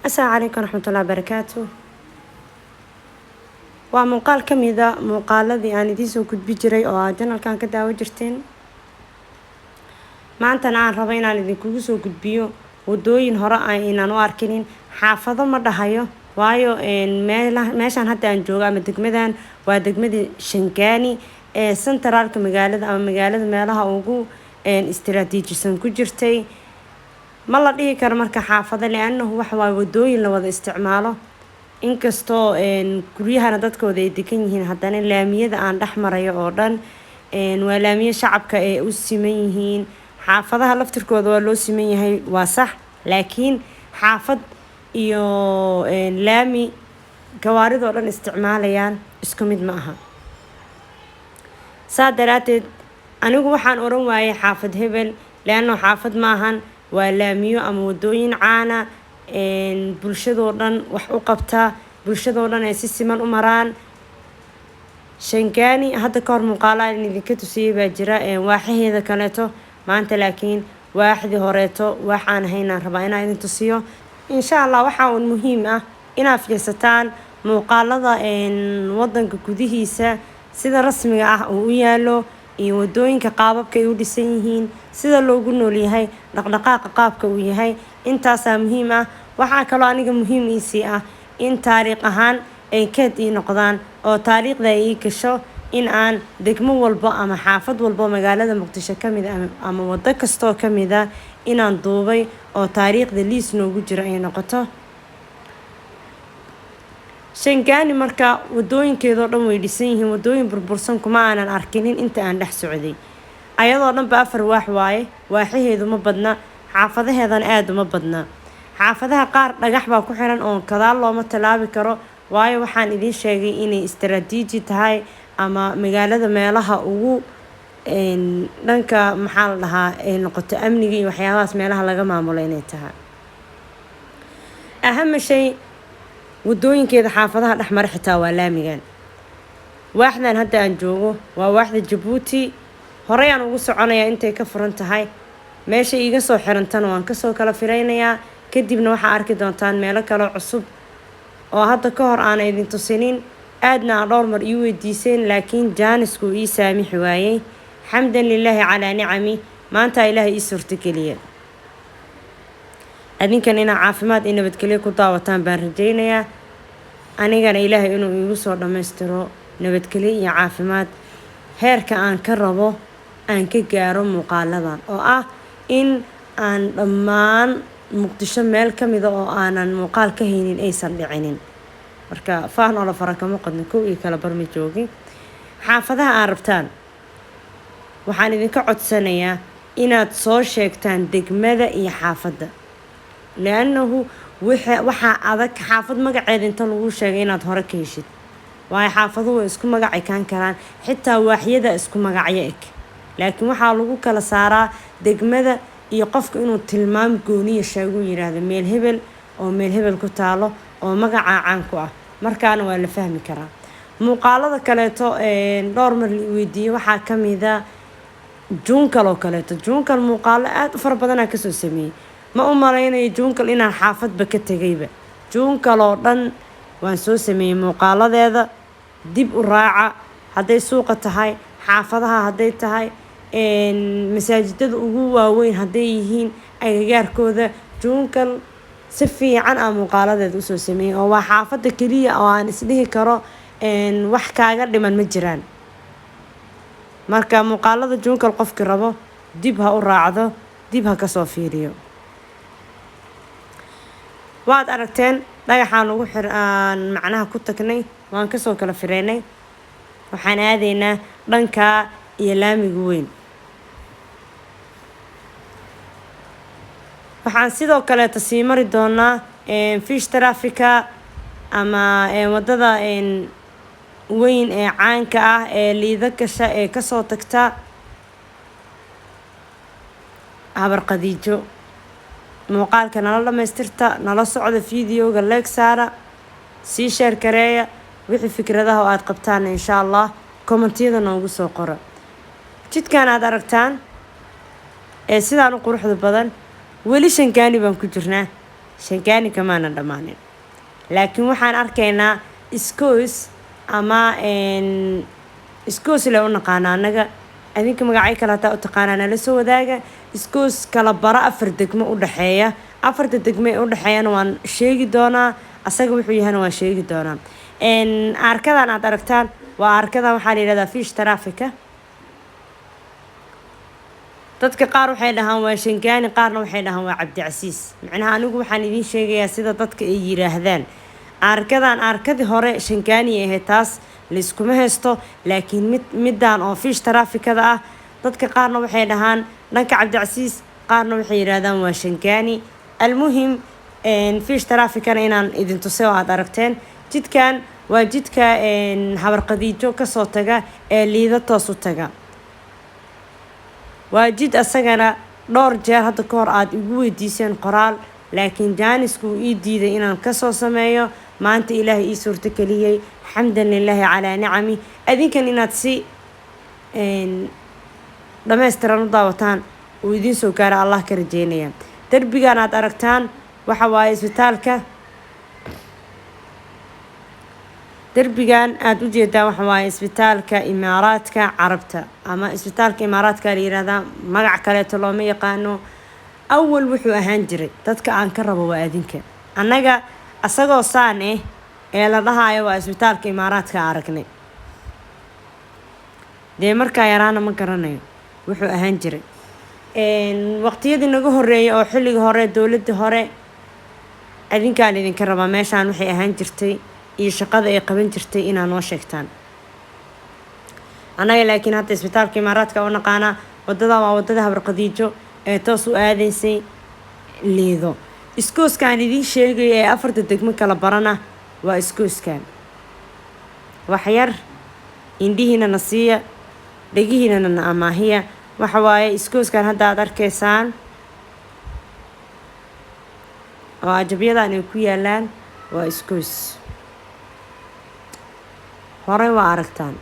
Asalaamu calaykum waraxmatullahi wabarakaatu. Waa muuqaal ka mida muuqaaladii aan idiin soo gudbi jiray oo aad channelkan ka daawo jirteen. Maantana aan rabo inaan idinkugu soo gudbiyo wadooyin hore aynaan u arkinin. Xaafado ma dhahayo, waayo meeshaan hadda aan joogo ama degmadan waa degmadii Shangaani ee centraalka magaalada ama magaalada meelaha ugu istiraatiijisan ku jirtay. Ma la dhihi karo marka xaafado, lianahu waxa waaye wadooyin la wada isticmaalo. Inkastoo guryahana dadkooda ay degan yihiin, haddana laamiyada aan dhex marayo oo dhan waa laamiyo shacabka ay u siman yihiin. Xaafadaha laftirkooda waa loo siman yahay, waa sax, laakiin xaafad iyo laami gawaaridoo dhan isticmaalayaan isku mid ma aha. Saa daraateed anigu waxaan oran waayay xaafad hebel, leanno xaafad maahan, waa laamiyo ama wadooyin caana, bulshadoo dhan wax u qabta, bulshadoo dhan ay si siman u maraan. Shangaani hadda ka hor muuqaala aan idinka tusiyey baa jira waaxaheeda kaleeto. Maanta laakiin waaxdii horeeto waax aan ahaynaan rabaa inaan idin tusiyo, insha Allah. Waxaa uun muhiim ah inaad fiirsataan muuqaalada wadanka gudihiisa sida rasmiga ah uu u yaalo iyo wadooyinka qaababka ay u dhisan yihiin, sida loogu noolyahay, dhaqdhaqaaqa qaabka uu yahay. Intaasaa muhiim ah. Waxaa kaloo aniga muhiim iisii ah in taariikh ahaan ay keed ii noqdaan oo taariikhda ay ii gasho in aan degmo walbo ama xaafad walbo magaalada Muqdisho ka mid a ama wado kastoo ka mid a inaan duubay oo taariikhda liis noogu jiro ay noqoto. Shangaani marka wadooyinkeedoo dhan way dhisan yihiin, wadooyin burbursan kuma aanan arkinin inta aan dhex socday. Ayadoo dhanba afar waax waaye, waaxaheedu ma badna, xaafadaheedana aada uma badna. Xaafadaha qaar dhagax baa ku xiran oo kadaal looma tallaabi karo, waayo waxaan idiin sheegay inay istaraatiiji tahay ama magaalada meelaha ugu dhanka, maxaa la dhahaa, ay noqoto amniga iyo waxyaabahaas meelaha laga maamulo inay tahay. Ahama shay, wadooyinkeeda xaafadaha dhexmara xitaa waa laamigan. Waaxdan hadda aan joogo waa waaxda Jabuuti. Horey aan ugu soconayaa intay ka furan tahay. Meesha iiga soo xirantana waan kasoo kala firaynayaa. Kadibna waxaa arki doontaan meelo kaloo cusub oo hadda ka hor aana idin tusinin, aadna aa dhowr mar ii weydiiseen, laakiin jaanisku ii saamixi waayey. Xamdan lilaahi calaa nicami, maanta Ilaahay ii suurtogeliya. Adinkan inaa caafimaad iyo nabadgelyo ku daawataan baan rajaynayaa, anigana Ilaahay inuu iigu soo dhammaystiro nabadgelyo iyo caafimaad, heerka aan ka rabo aan ka gaaro muuqaaladan oo ah in aan dhammaan Muqdisho meel ka mida oo aanan muuqaal ka haynin aysan dhicinin. Marka faan oo la fara kama qodno, kow iyo kala barma joogin. Xaafadaha aan rabtaan waxaan idinka codsanayaa inaad soo sheegtaan degmada iyo xaafadda, liannahu waxaa adag xaafad magaceeda inta lagu sheegay inaad hore ka heshid, waayo xaafaduhu way isku magac ekaan karaan, xitaa waaxyada isku magacyo eg, laakiin waxaa lagu kala saaraa degmada iyo qofka inuu tilmaam gooniya sheeguu yidhaahdo meel hebel oo meel hebel ku taalo oo magacaa caan ku ah, markaana waa la fahmi karaa. Muuqaalada kaleeto dhowr mar la weydiiyey waxaa kamida Juunkal oo kaleeto. Juunkal muuqaalo aada u fara badanaa kasoo sameeyey. Ma u malaynayo Juunkal inaan xaafadba ka tegayba. Juunkal oo dhan waan soo sameeyey muuqaaladeeda, dib u raaca. Hadday suuqa tahay, xaafadaha hadday tahay, masaajidada ugu waaweyn hadday yihiin agagaarkooda, Juunkal si fiican aa muuqaaladeeda usoo sameeyey, oo waa xaafadda keliya oo aan isdhihi karo wax kaaga dhiman ma jiraan. Marka muuqaalada Juunkal qofkii rabo dib ha u raacdo, dib ha kasoo fiiriyo. Waad aragteen dhagaxaan ugu xir aan macnaha ku tagnay, waan kasoo kala fireynay. Waxaan aadaynaa dhankaa iyo laamiga weyn. Waxaan sidoo kaleeta sii mari doonaa fish traffica ama wadada weyn ee caanka ah ee Liida gasha ee kasoo tagta Habar Qadiijo. Muuqaalka nala dhamaystirta, nala socda, videoga like saara, sii share gareeya. Wixii fikradaha oo aada qabtaana, insha Allah, commentiyada noogu soo qora. Jidkan aad aragtaan ee sidaan u quruxda badan, weli Shangaani baan ku jirnaa. Shangaani kamaana dhammaanin, laakiin waxaan arkaynaa iskoos ama iskoos le u naqaana annaga. Adinka magacyo kale hataa u taqaanaa, nala soo wadaaga. Iskoos kala bara afar degmo u dhexeeya. Afarta degmo ee u dhexeeyana waan sheegi doonaa, asaga wuxuu yahana waan sheegi doonaa. Aarkadan aad aragtaan waa aarkadan, waxaa la yihahdaa Fish Traffica. Dadka qaar waxay dhahaan waa Shangaani, qaarna waxay dhahaan waa Cabdicasiis. Macnaha anigu waxaan idiin sheegayaa sida dadka ay yiraahdaan. Aarkadan aarkadii hore Shangaani ay ahayd, taas layskuma haysto, laakiin mid middan oo Fish Trafficada ah, dadka qaarna waxay dhahaan dhanka Cabdicasiis, qaarna waxay yidhaahdaan waa Shangaani. Almuhim, Fish Trafficana inaan idin tusay oo aada aragteen. Jidkan waa jidka Habarqadiijo kasoo taga ee Liida toos u taga. Waa jid asagana dhowr jeer hadda ka hor aada igu weydiiseen qoraal, laakiin jaanisku uu ii diiday inaan kasoo sameeyo. Maanta Ilaahay ii suurto keliyey, xamdan lilaahi calaa nicami. Adinkan inaad si dhammaystiran u daawataan uu idiin soo gaara Allah ka rajeynaya. Derbigan aad aragtaan waxa waaye isbitaalka. Derbigan aada u jeedaan waxa waaye Isbitaalka Imaaraadka Carabta ama Isbitaalka Imaaraadka la yihahdaa, magac kaleeto looma yaqaano. Awal wuxuu ahaan jiray, dadka aan ka rabo waa adinka, annaga asagoo saan ee la dhahaayo waa Isbitaalka Imaaraadka aragnay. Dee markaa yaraana ma garanayo wuxuu ahaan jiray waqtiyadii naga horeeyay oo xilligii hore, dowladii hore. Adinkaan idinka rabaa meeshaan waxay ahaan jirtay iyo shaqada ay qaban jirtay inaa noo sheegtaan annaga. Laakiin hadda Isbitaalka Imaaraadka u naqaanaa. Wadadan waa wadada Habarqadiijo ee toos u aadaysay Liido. Iskooskaan idiin sheegayo ee afarta degmo kala barana waa iskooskan. Waxyar indhihiina na siiya, dhegihiinana na amaahiya. Waxa waaye iskooskan hadda aada arkaysaan oo ajabyadan ay ku yaalaan waa iskoos horey waa aragtaan.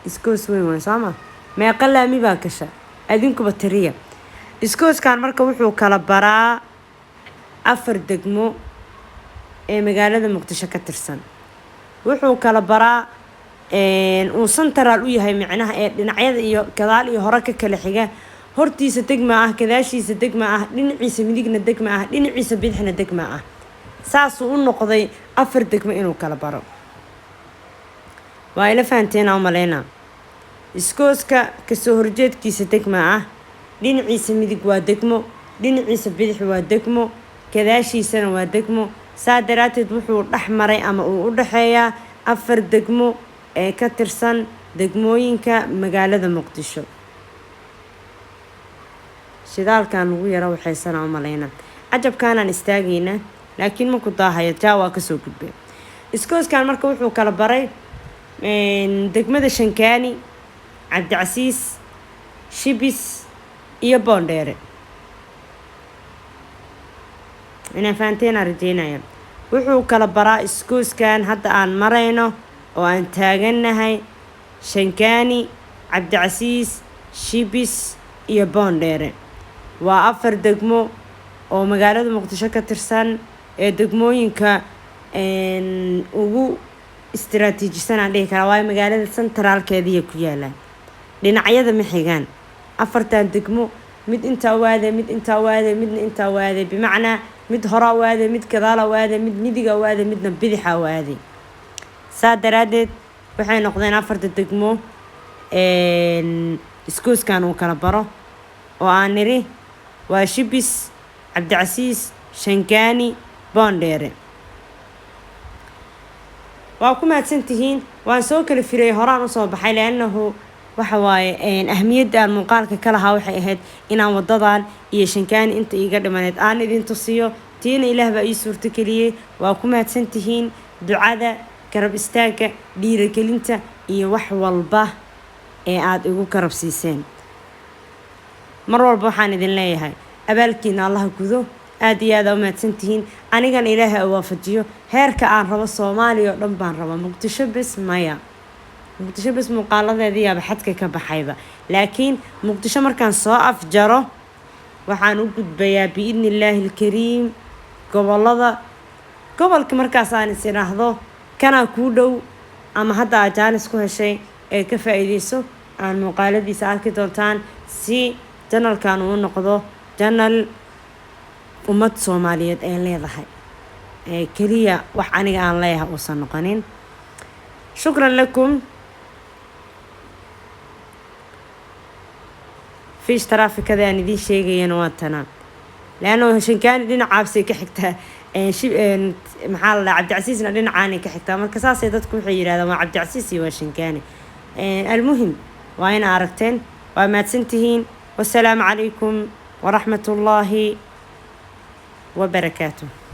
Iskoos weyn waay, sooma? Meeqa laami baa gasha? Adinkuba tiriya. Iskooskan marka wuxuu kala baraa afar degmo ee magaalada Muqdisho ka tirsan. Wuxuu kala baraa uu central u yahay, micnaha ee dhinacyada iyo gadaal iyo hore ka kala xiga. Hortiisa degma ah, gadaashiisa degma ah, dhinaciisa midigna degma ah, dhinaciisa bidixna degma ah. Saasuu u noqday afar degmo inuu kala baro. Waa ila fahanteena u maleynaa. Iskooska kasoo horjeedkiisa degma ah, dhinaciisa midig waa degmo, dhinaciisa bidix waa degmo, gadaashiisana waa degmo. Saa daraadteed wuxuu dhex maray ama uu u dhexeeyaa afar degmo ee ka tirsan degmooyinka magaalada Muqdisho. Shidaalkan lagu yaro waxaysana u maleyna. Cajabkaanaan istaagaynaa, laakiin maku daahayo, jaa waa kasoo gudbay. Iskooskan marka wuxuu kala baray degmada Shankaani, Cabdicasiis, Shibis iyo Boondheere. Inaan fahanteena rajeynaya. Wuxuu kala baraa iskooskan hadda aan marayno oo aan taagannahay Shankaani, Cabdicasiis, Shibis iyo Boondheere. Waa afar degmo oo magaalada Muqdisho ka tirsan ee degmooyinka ugu istiraatiijisan aan dhihi karaa, waayo magaalada centraalkeediiya ku yaalaan, dhinacyada ma xigaan. Afartan degmo mid intaa u aaday, mid intaa u aaday, midna intaa u aaday, bimacnaa mid horaa u aaday, mid gadaala u aaday, mid midiga u aaday, midna bidixa u aaday. Saa daraaddeed waxay noqdeen afarta degmo iskooskan uu kala baro oo aan niri waa Shibis, Cabdicasiis, Shangaani, Boondheere. Waa ku mahadsantihiin. Waan soo kala firayay, horaan usoo baxay, liannahu waxa waaye ahmiyadda aan muuqaalka ka lahaa waxay ahayd inaan wadadan iyo Shankaani inta iiga dhimaneyd aan idin tusiyo. Tiina Ilaah baa ii suurto geliyey. Waa ku mahadsantihiin ducada, garab istaagga, dhiiragelinta iyo wax walba ee aada igu garab siiseen. Mar walba waxaan idin leeyahay abaalkiina Allaha gudo. Aada iyo aada u mahadsantihiin. Anigana Ilaahay a waafajiyo heerka aan rabo. Soomaaliya oo dhan baan rabaa, Muqdisho bes maya. Muqdisho bes muuqaaladeediyaaba xadka ka baxayba, laakiin Muqdisho markaan soo afjaro waxaan u gudbayaa biidni Illaahi alkariim. Gobolada, gobolka markaas aan is idhaahdo kanaa kuu dhow ama hadda aad jaanis ku heshay ee ka faa-iideyso, aan muuqaaladiisa arki doontaan, si channelkan uu noqdo channel ummad Soomaaliyeed ay leedahay ee keliya wax aniga aan leeyahay uusan noqonin. Shukran lakum. Fiish taraafikada aan idiin sheegayana waa tanaa, leanna Shankaani dhinacaabsay ka xigtaa, maxaa la dhaha, Cabdicasiisna dhinacaanay ka xigtaa. Marka saasay dadku waxay yidhahdaan waa Cabdicasiis iyo waa Shankaani. Almuhim waa ina aragteen, waa mahadsantihiin. Wasalaamu calaykum waraxmat ullaahi wabarakaatuh.